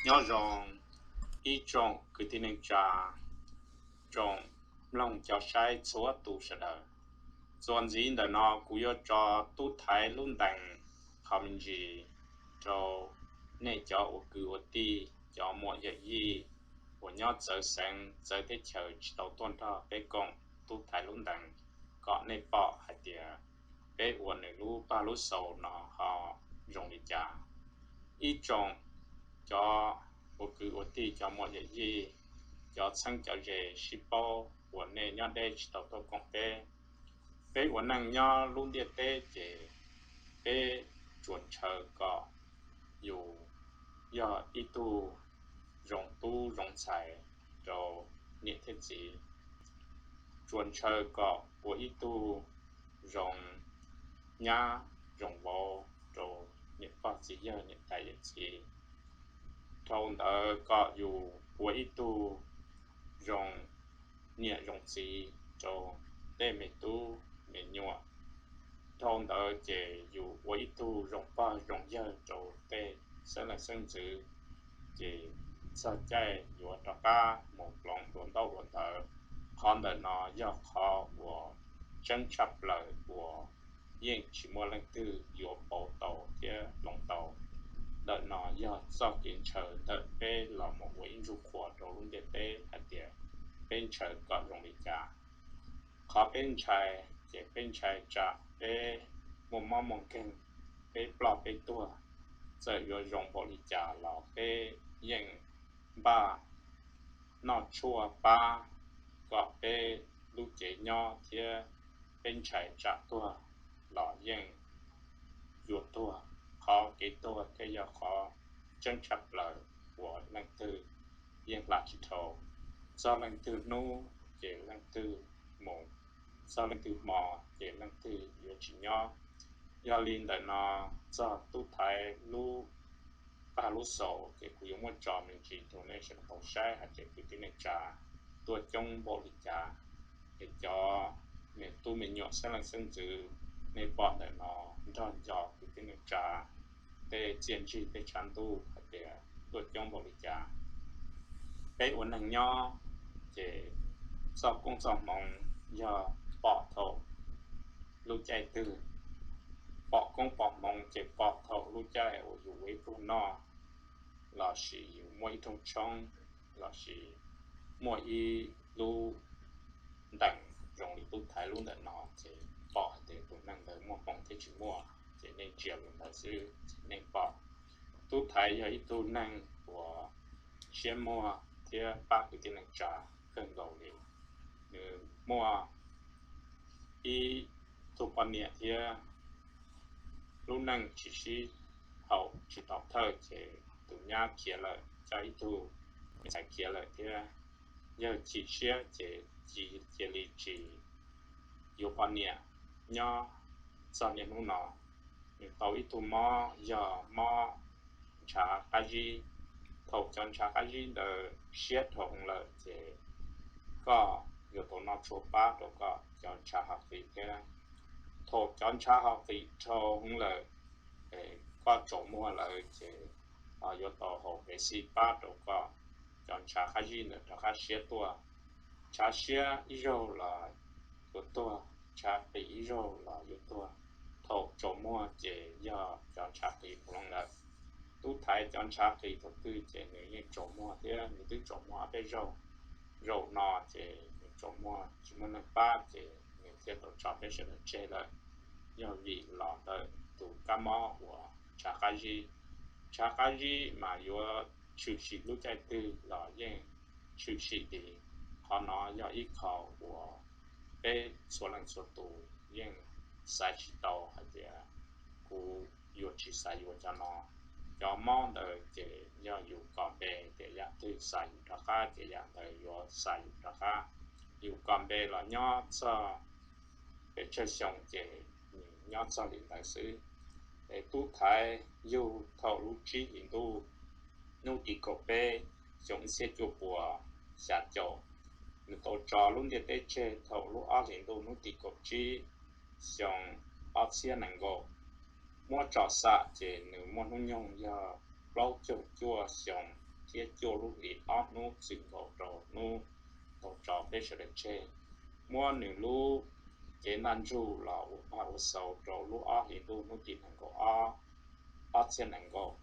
Nyob zoo ib tsoom kwv tij neej tsa, tsoom mloog cov saib txhua tus sawv daws. Txuas ntxiv ntawm no kuv yuav tso tub thaiv lub ntees qhov me ntsis rau nej cov ua kwv ua tij, cov muam yawm yij uas nyob txawv xeev txawv teb chaws tsis tau tuaj nrog peb koom tub thaiv lub ntees, kom nej pom hais tias peb ua nws lub paj lub xaus no ho zoo li cas. Ib tsoom cov ua kwv ua tij, cov muam yawm yij, cov txheeb cov ze sib paub uas nej nyob deb tsis tau tuaj koom peb, peb ua neej nyob lub ntiaj teb ces peb tsuas ntshaw kom yus yog ib tug zoo tub zoo ntxhais rau niam thiab txiv, tsuas ntshaw kom ua ib tug zoo nyab zoo vauv rau niam pog txiv yawg niam tais yawm txiv. Dhau ntawd kom yus ua ib tug zoo niam zoo txiv rau tej me tub me nyuam. Dhau ntawd ces yus ua ib tug zoo pog zoo yawg rau tej xeeb leej xeeb ntxwv, ces txog caij yuav rov qab mus ploov dua ntaub dua ntawv. Qhov ntawm no yog qhov uas tseeb tshaj plaws uas yeej tsis muaj leej twg yuav pauv tau thiab ploov tau. Ntawm no yog txoj kev ntshaw ntawm peb los mus ua ib ntsuj qhua rau lub ntiaj teb hais tias peb ntshaw kom zoo li cas. Qhov peb ntshai ces peb ntshai tsam peb muaj mob muaj nkeeg, peb ploj peb tuag, txawm yuav zoo npaum li cas los peb yeej npaj noj tshuaj pab kom peb lub cev nyob thiab peb ntshai tsam tuag los yeej yuav tuag. Qhov kev tuag thiaj yog qhov tseeb tshaj plaws uas leej twg yeej hla tsis dhau. Txog leej twg hnub ces leej twg mus, txog leej twg hmo ces leej twg yuav tsis nyob. Yog li ntawm no txog tub thaiv lub paj lub xaus ces kuv yuav muab tso me ntsis rau nej sawv daws tau saib hais tias kwv tij neej tsa tuaj coob npaum li cas. Es cov me tub me nyuam xeeb leej xeeb ntxwv nej pom ntawm no nrog nco kwv tij neej tsa tej txiaj ntsig tej tshav ntuj hais tias tuaj coob npaum li cas. Peb ua neeg nyob ces txoj koob txoj hmoov yog pom thaum lub caij twg, pom koob pom hmoov ces pom thaum lub caij uas yus ua ib pluag noj, lossis yus muaj ib rooj tshoob, lossis muaj ib lub ntees zoo li tub thaiv lub ntawm no ces pom hais tias tus neeg ntawd muaj hmoov thiab tsis muaj, ces nej ntsia li ntawd xwb ces nej pom. Tub thaiv yog ib tug neeg uas siab muag thiab pab kwv tij neej tsa kawg nkaus li. Nws muaj ib tug poj niam thiab lub neej tsis sib haum tsis tau thawj ces tus nyab khiav lawm, coj ib tug me ntxhais khiav lawm thiab. Yawg chim siab ces cia li tsis yuav poj niam nyob txog niaj hnub no. Nws tau ib tug mob yog mob ntshav qab zib. Thaum cov ntshav qab zib ntawd siab dhau hwv lawm ces koj yuav tau noj tshuaj pab rau koj cov ntshav ho qis thiab. Thaum cov ntshav ho qis dhau hwv lawm, koj tsaus muag lawm ces yuav tau haus pev xij pab rau koj cov ntshav qab zib ntawd rov qab siab tuaj. Ntshav siab ib zaug los yuav tuag, ntshav qis ib zaug los yuav tuag. Thaum tsaus muag ces yog cov ntshav qis puv loo lawm. Tub thaiv cov ntshav qis thaum twg ces nws yeej tsaus muag thiab, nws twb tsaus muag ob peb zaug. Zaum no ces nws tsaus muag tsis muaj neeg pab ces nws thiaj tau tso peb sawv daws tseg lawm. Yog vim los ntawm tus kab mob uas ntshav qab zib. Ntshav qab zib mas yuav tshwm sim lub caij twg los yeej tshwm sim li. Qhov no yog ib qho uas peb txhua leej txhua tus yeej xav tsis tau hais tias kuv yuav tsis xav yuav cov no. Cov mob ntawd ces yog yus kom npe tias yam twg xa yus rov qab ces yam ntawd yuav xa yus rov qab. Yus kom npe los nyob txog pes tsawg xyoo ces nws nyob txog li ntawd xwb. Es tub thaiv yug thaum lub tsib hlis ntuj hnub tim kaum peb xyoo ib txhiab cuaj puas xya caum. Nws tau tso lub ntiaj teb tseg thaum lub ob hlis ntuj hnub tim kaum tsib xyoo ob txhiab nees nkaum. Muab tso xam ces nws muaj hnub nyoog yog plaub caug cuaj xyoo. thiab cuaj lub hlis ob hnub txwm nkaus rau hnub tau tso peb sawv daws tseg. Muab nws lub cev ntaj ntsug los ua paj ua xaus rau lub ob hlis ntuj hnub tim nees nkaum ob, ob txhiab nees nkaum.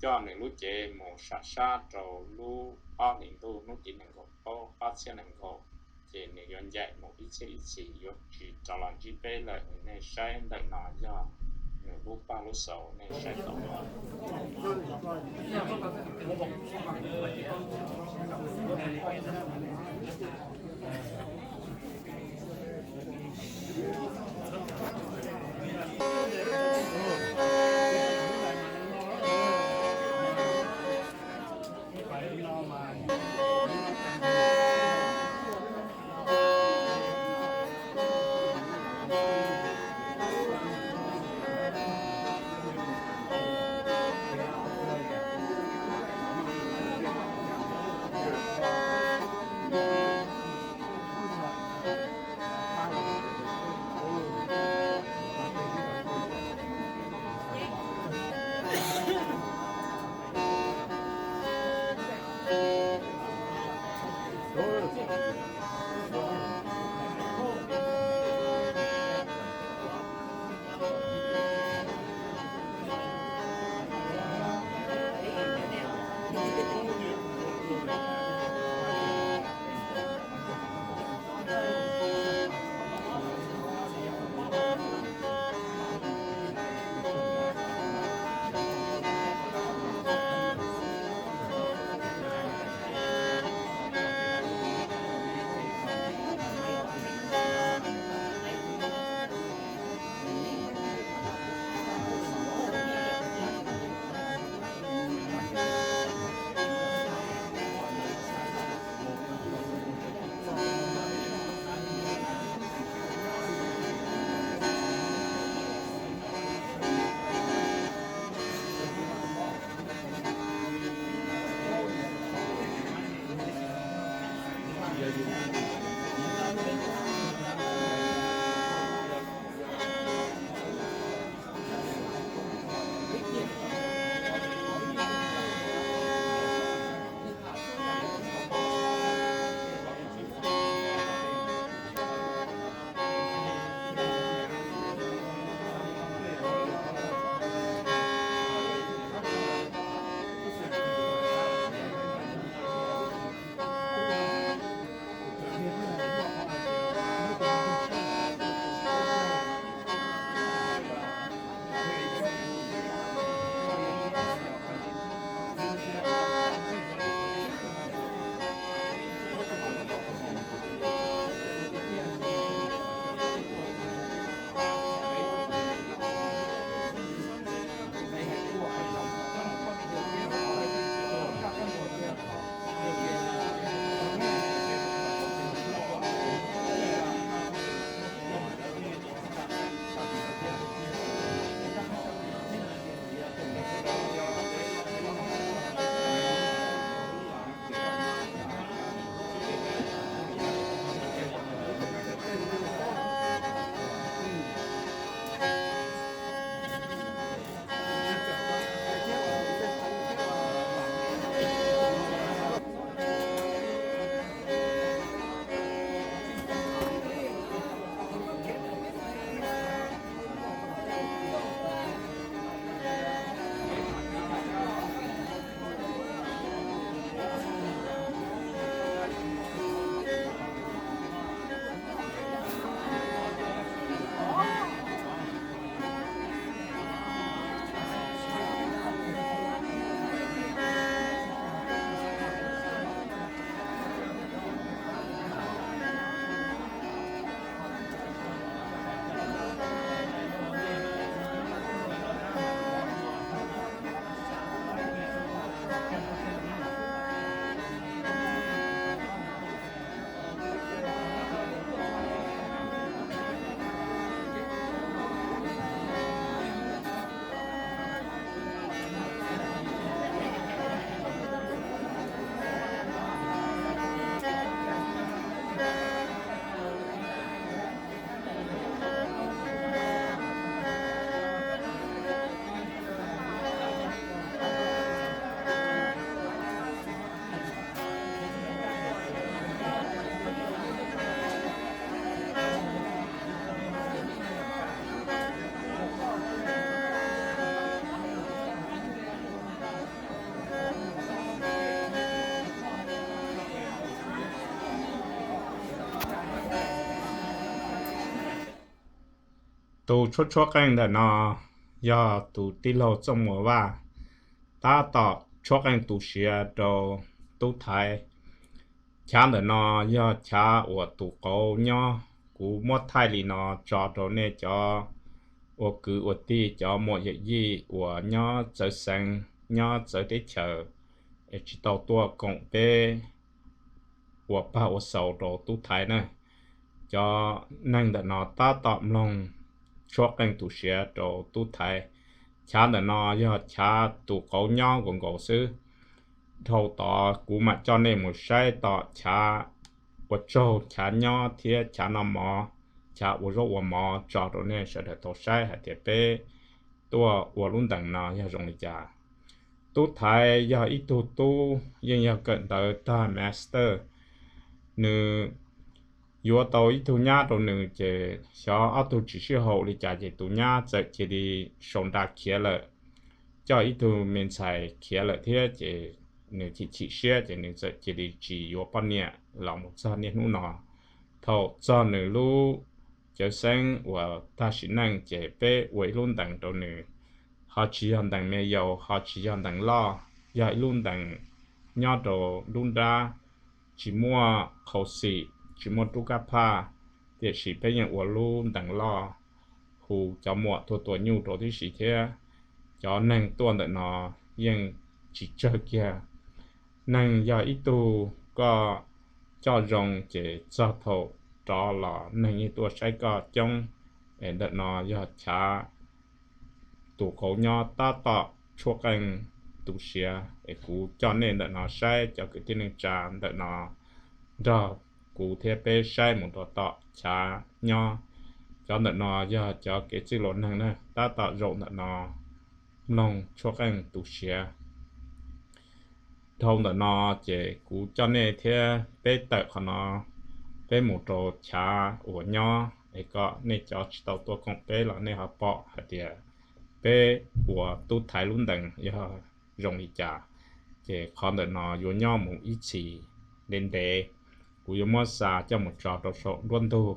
Coj nws lub cev mus sam sab rau lub ob hlis ntuj hnub tim nees nkaum plaub ob txhiab nees nkaum, ces nws yuav ncaim mus ib txhiab ib txhis yuav tsis rov los ntsib peb lawm. Nej saib ntawm no yog nws lub paj lub xaus, nej saib tau. Tus tshuab tshuab qeej ntawm no yog tus tij laug Txooj Muas Vaj tab tom tshuab qeej tu siav rau tub thaiv. Chav ntawm no yog chav uas tus qauv nyob. Kuv muab thaij li no tso rau nej cov ua kwv ua tij, cov muam yawm yij uas nyob txawv xeev, nyob txawv teb chaws, es tsis tau tuaj koom peb ua paj ua xaus rau tub thaiv na. Cov neeg ntawm no tab tom mloog tshuab qeej tu siav rau tub thaiv. Chav ntawm no yog chav tus qauv nyob nkaus nkaus xwb. Dhau tod kuv mam coj nej mus saib tom chav ua tsaug, chav nyob thiab chav noj mov, chav ua zaub ua mov tso rau nej sawv daws tau saib hais tias peb tuaj ua lub ntees no yog zoo li cas. Tub thaiv yog ib tug tub yeej yog kawm ntawv tag master, nws yuav tau ib tug nyab rau nws ces xyov ob tug tsis sib haum li cas ces tus nyab txawm cia li sau nra khiav lawm, coj ib tug me ntxhais khiav lawm thiab ces nws chim chim siab ces nws txawm cia li tsis yuav poj niam los mus txog niaj hnub no. Thaum txog nws lub cawv xeeb uas tag sim neej ces peb ua ib lub ntees rau nws, ho tsis yog ntees me yaus, ho tsis yog ntees loj, yog ib lub ntees nyob rau nruab nrab, tsis muaj qhau xim, tsis muaj rub kab phaj, tiam sis peb yeej ua lub ntees loj hu cov muam tuaj tua nyuj rau tib si thiab. Cov neeg tuaj ntawm no yeej tsis tsawg kiag. Neeg yog ib tug koj coj zoo ces txog thaum rov los neeg yeej tuaj saib koj coob. Es ntawm no yog chav tus qauv nyob tab tom tshuab qeej tu siav es kuv coj nej ntawm no saib cov kwv tij neej tsa ntawm no nrog kuv thiab peb saib mus rau tom chav nyob. Cov ntawm no yog cov kev txwj laus neeg na, tab tom zaum ntawm no mloog tshuab qeej tu siav. Dhau ntawm no ces kuv coj nej thiab peb tawm qhov no, peb mus rau chav uas nyob es kom nej cov tsis tau tuaj koom peb los nej ho pom hais tias peb ua tub thaiv lub ntees yog zoo li cas. Ces qhov ntawm no yuav nyob mus ib txhis ntev ntev, kuv yuav muab xa coj mus tso rau saum nruab ntug,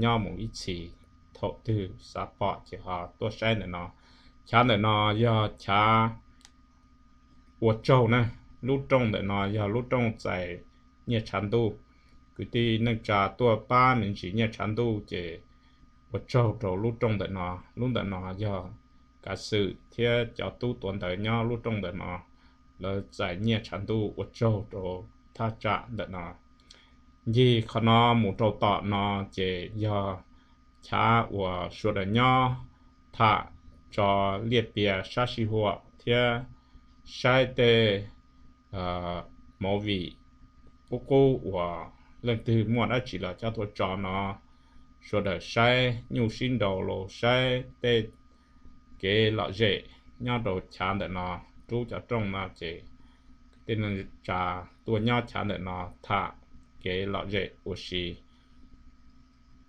nyob mus ib txhis, thaum twg xav pom ces ho tuaj saib ntawm no. Chav ntawm no yog chav ua tsaug na, lub rooj ntawm no yog lub rooj txais nyiaj tshav ntuj. Kwv tij neej tsa tuaj pab me ntsis nyiaj tshav ntuj ces ua tsaug rau lub rooj ntawm no. Lub ntawm no yog kav xwm thiab cov tub tuav ntawv nyob lub rooj ntawm no, lawv txais nyiaj tshav ntuj ua tsaug rau thaj tsam ntawm no. Ncig qhov no mus rau tom no ces yog chav uas sawv daws nyob tham tso liaj pias sab sij huam thiab saib tej movie qub qub uas leej twg muaj dab tsi los coj tuaj tso no, sawv daws saib nyuj sib nraus los saib tej kev lom zem nyob rau chav ntawm no. Rub cov rooj no ces kwv tij neej tsa tuaj nyob chav ntawm no tham kev lom zem ua si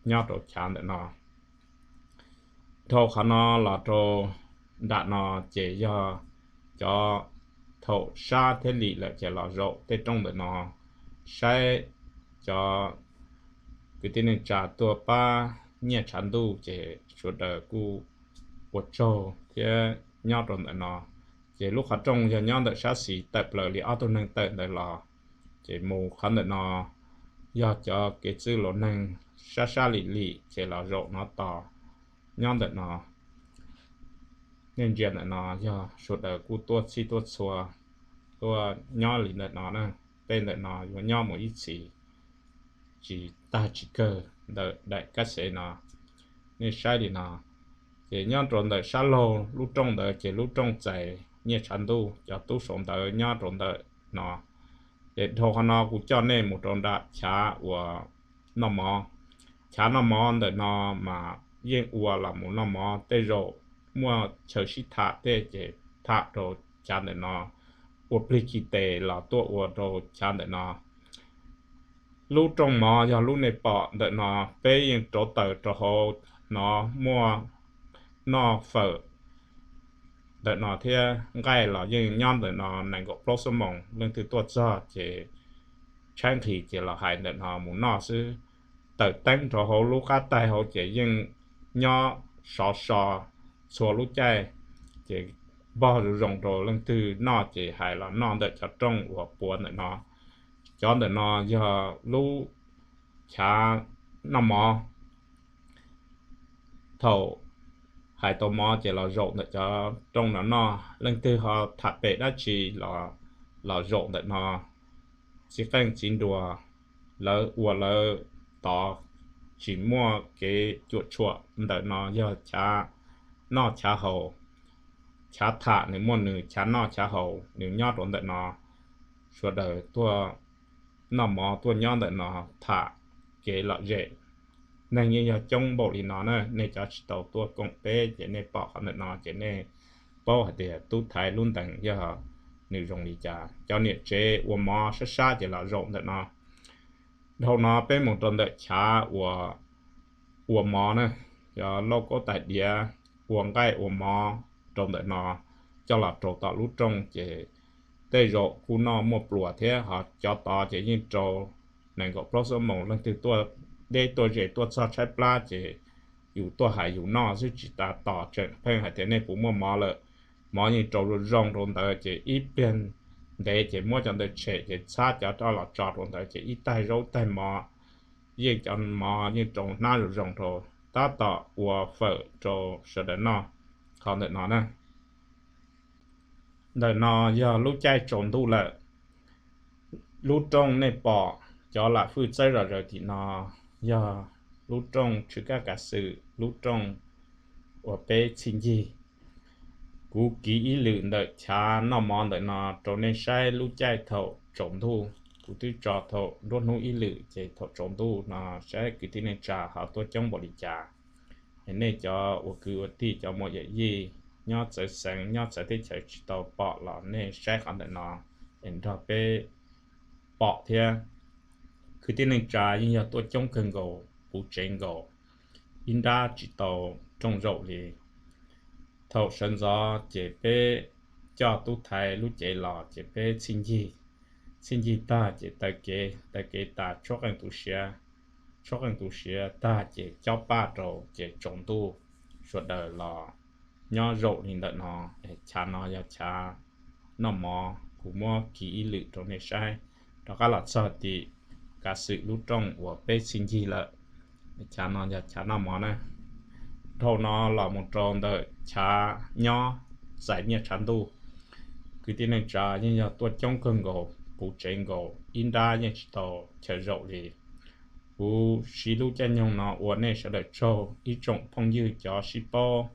nyob rau chav ntawm no. Dhau qhov no los rau nram no ces yog cov thaum sab thiab lim lawm ces los zaum tej rooj ntawm no saib cov kwv tij neej tsa tuaj pab nyiaj tshav ntuj ces sawv daws kuj ua tsaug thiab nyob rau ntawm no. Ces lub qhov rooj yog nyob ntawm sab xis tawm plaws li ob tug neeg tawm ntawd los, ces mus qhov ntawm no yog cov kev txwj laus neeg sab sab lim lim ces los zaum no tos nyob ntawm no. Nej ntsia ntawm no yog sawv daws kuj tuaj txhij tuaj txhua tuaj nyob li ntawm no na. Tej ntawm no yuav nyob mus ib txhis tsis tag tsis kawg ntawm daim kab xev no. Nej saib li no, ces nyob rau ntawm sab laug lub rooj ntawd ces lub rooj txais nyiaj tshav ntuj, cov tub saum ntawd nyob rau ntawm no. Ces dhau qhov no kuv coj nej mus rau nram chav uas noj mov. Chav noj mov ntawm no mas yeej ua los mus noj mov, tej zaum muaj chaw sib tham tej ces tham rau chav ntawm no, ua plig khi tes los tuaj ua rau chav ntawm no. Lub rooj mov yog lub nej pom ntawm no, peb yeej rauv taws rau hauv no, muaj noj fawm ntawm no thiab nqaij los yeej nyob ntawm no nees nkaum plaub xuab moos. Leej twg tuaj txog ces tshaib nqhis ces los hais ntawm no mus noj xwb. Tawm teeb rau hauv lub qab taig hauv ces yeej nyob sov so txhua lub caij, ces npog zoo zoo rau leej twg noj ces hais los noj ntawm cov rooj uas puav ntawm no. Cov ntawm no yog lub chav noj mov. Thaum hais tau mov ces los zaum ntawm cov rooj no noj. Leej twg ho tham pem dab tsi los, los zaum ntawm no. Txiv qeej txiv nruas lawv ua lawv tod, tsis muaj kev cuam tshuam. Ntawm no yog chav noj chav haus, chav tham nws muaj nws chav noj chav haus nws nyob rau ntawm no. Sawv daws tuaj noj mov tuaj nyob ntawm no tham kev lom zem. Neeg yeej yog coob npaum li no na, nej cov tsis tau tuaj koom peb ces nej pom qhov ntawm no ces nej paub hais tias tub thaiv lub ntees yog nws zoo li cas. Cov niam tsev ua mov sab sab ces los zaum ntawm no. Dhau no peb mus rau ntawm chav uas ua mov na, yog lauj kaub tais diav ua nqaij ua mov rau ntawm no, coj los rau tom lub rooj ces tej zaum kuj noj muaj pluas thiab. Ho cov tod ces yeej rau nees nkaum plaub xuab moos. Leej twg tuaj deb tuaj ze tuaj txog tshaib plab ces yus tuaj hais yus noj xwb tsis tas tos tseem pheej hais tias nej puas muaj mov lawm. Mov yeej rau zoo zoo rau ntawd ces ib pliag ntev ces muab cov ntawd tshem ces txhab cov roj los tso rau ntawd ces ib taig zaub ib taig mov, yeej cov mov yeej rau hnab zoo zoo rau. Tab tom ua fawm rau sawv daws noj qhov ntawm no na. Ntawm no yog lub caij tsaus ntuj lawm. Lub rooj nej pom cov lam fwj txawb zom zaws tim no yog lub rooj Tshwj Kaj Kav Xwm, lub rooj uas peb txhij ncig. Kuv kiv ib lwm ntawm chav noj mov ntawm no rau nej saib lub caij thaum tsaus ntuj. Kuv twb tso thaum nruab hnub ib lwm ces thaum tsaus ntuj no saib kwv tij neej tsa ho tuaj coob npaum li cas. Es nej cov ua kwv ua tij cov muam yawm yij nyob txawv xeev nyob txawv teb chaws tsis tau pom los nej saib qhov ntawm no es nrog peb pom thiab. Kwv tij neej tsa yeej yog tuaj coob kawg nkaus puv tsev nkaus, ib nrab tsis tau rooj zaum li. Thaum sawv ntxov ces peb coj tub thaiv lub cev los ces peb txhij ncig, txhij ncig tag ces taw kev, taw kev tas tshuab qeej tu siav, tshuab qeej tu siav tag ces cob paj rau ces tsaus ntuj sawv daws los nyob zaum li ntawm no. Chav no yog chav noj mov, kuv muab kiv ib lwm rau nej saib. Rov qab los txog tim Kav Xwm lub rooj uas peb txhij ncig lawm. Chav no yog chav noj mov na. Dhau no los mus rau ntawm chav nyob txais nyiaj tshav ntuj. Kwv tij neej tsa yeej yog tuaj coob kawg nkaus puv tsev nkaus, ib nrab yeej tsis tau chaw zaum li. Kuv siv lub caij nyoog no ua nej sawv daws tsaug ib tsoom phooj ywg cov sib paub,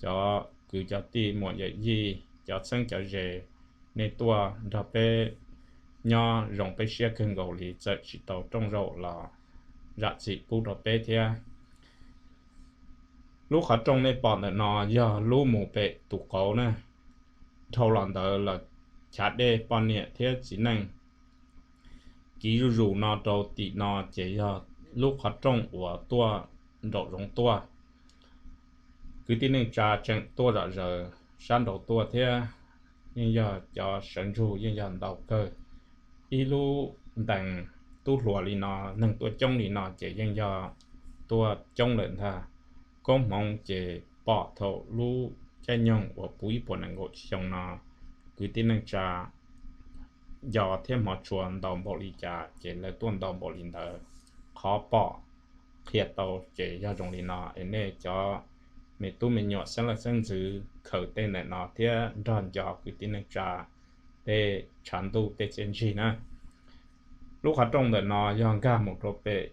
cov kwv cov tij muam yawm yij, cov txheeb cov ze, nej tuaj nrog peb nyob zoo peb siab kawg nkaus li, txawm tsis tau rooj zaum los zam txim pub rau peb thiab. Lub qhov rooj nej pom ntawm no yog lub mus pem tus qauv na. Dhau los ntawd los chav dej poj niam thiab txiv neej. Kiv zuj zus no rau tim no ces yog lub qhov rooj uas tuaj nraum zoov tuaj. Kwv tij neej tsa tseem tuaj zom zaws sab nraud tuaj thiab, yeej yog cov sawv ntsug yeej yog ntau kawg. Ib lub ntees tub hluas li no, neeg tuaj coob li no ces yeej yog tuaj coob lawm ntag. Koob hmoov ces pom thaum lub caij nyoog uas puv ib puas nees nkaum xyoo no, kwv tij neej tsa nco thiab hmov tshua ntau npaum li cas ces lawv tuaj ntau npaum li ntawd. Qhov pom qhia tau ces yog zoo li no es nej cov me tub me nyuam xeeb leej xeeb ntxwv khaws tej ntawm no thiab nrog nco kwv tij neej tsa tej tshav ntuj tej txiaj ntsig na. Lub qhov rooj ntawm no yog nkag mus rau pem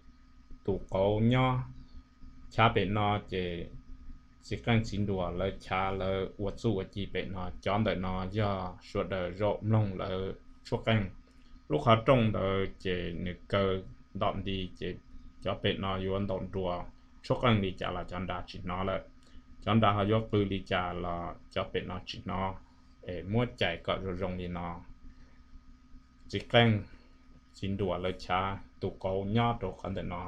tus qauv nyob. Chav pem no ces txiv qeej txiv nruas lawv chav lawv ua txuj ua ci pem no, cov ntawm no yog sawv daws zaum mloog lawv tshuab qeej. Lub qhov rooj ntawd ces nws kaw ntom nti ces cov pem no yuav ntaus nruas, tshuab qeej li cas los cov nrad tsis hnov lawm. Cov nrad ho yuav qw li cas los cov pem no tsis hnov. Es muab cais kom zoo zoo li no. Txiv qeej txiv nruas lawv chav tus qauv nyob rau qhov ntawm no.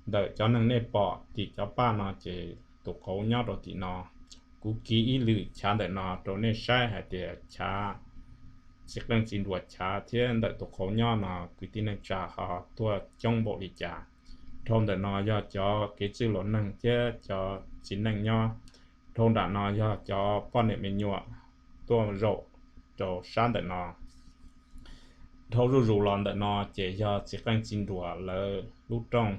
Ntawm cov neeg nej pom tim cov paj no ces tus qauv nyob rau tim no. Kuv kiv ib lwm chav ntawm no rau nej saib hais tias chav txiv qeej txiv nruas chav thiab ntawm tus qauv nyob no kwv tij neej tsa ho tuaj coob npaum li cas. Dhau ntawm no yog cov kev txwj los neeg thiab cov txiv neej nyob. Dhau nram no yog cov poj niam me nyuam tuaj zaum rau sab ntawm no. Dhau zuj zus los ntawm no ces yog txiv qeej txiv nruas lawv lub rooj.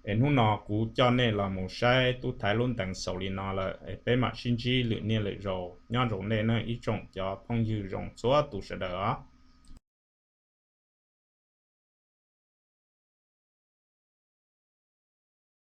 Es hnub no kuv coj nej los mus saib tub thaiv lub ntees xaus li no lawm, es peb mam sib ntsib lwm niaj lwm zaus. Nyob zoo nej nawb ib tsoom cov phooj ywg zoo txhua tus sawv daws os.